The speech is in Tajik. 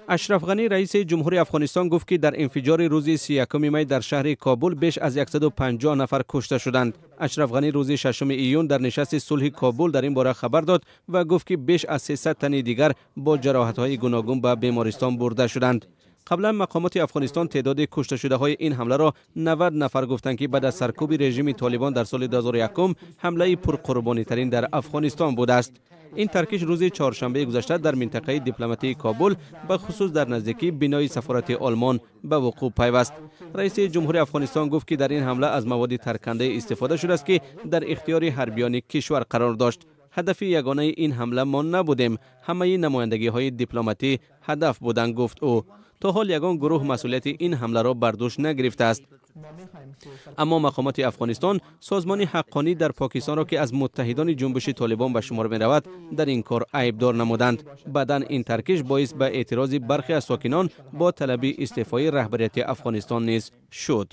Ашраф Ғанӣ, раиси ҷумҳури Афғонистон, гуфт, ки дар инфиҷори рӯзи 31 май дар шаҳри Кобул беш аз 150 нафар кушта шуданд. Ашраф Ғанӣ рӯзи 6 июн дар нишасти сулҳи Кобул дар ин бора хабар дод ва гуфт, ки беш аз 300 тани дигар бо ҷароҳатҳои гуногун ба бемористон бурда шуданд. Қаблан мақомоти Афғонистон теъдоди кушташудаҳои ин ҳамларо 90 нафар гуфтанд, ки баъд аз саркӯби режими Толибон дар соли 2001 ҳамлаи пурқурбонитарин дар Афғонистон будааст. Ин таркиш рӯзи чоршанбеи гузашта дар минтақаи дипломатии Кобул, ба хусус дар наздикии бинои сафорати Олмон, ба вуқӯъ пайваст. Раиси ҷумҳури Афғонистон гуфт, ки дар ин ҳамла аз маводи таркандае истифода шудааст, ки дар ихтиёри ҳарбиёни кишвар қарор дошт. Ҳадафи ягонаи ин ҳамла мо набудем, ҳамаи намояндагиҳои дипломатӣ ҳадаф буданд, гуфт ӯ. То ҳол ягон гурӯҳ масъулияти ин ҳамларо бар дӯш нагирифтааст. Аммо мақомоти Афғонистон созмони Ҳаққонӣ дар Покистонро, ки аз муттаҳидони ҷунбиши Толибон ба шумор меравад, дар ин кор айбдор намуданд. Баъдан ин таркиш боис ба эътирози бархе аз сокинон бо талаби истеъфои раҳбарияти Афғонистон низ шуд.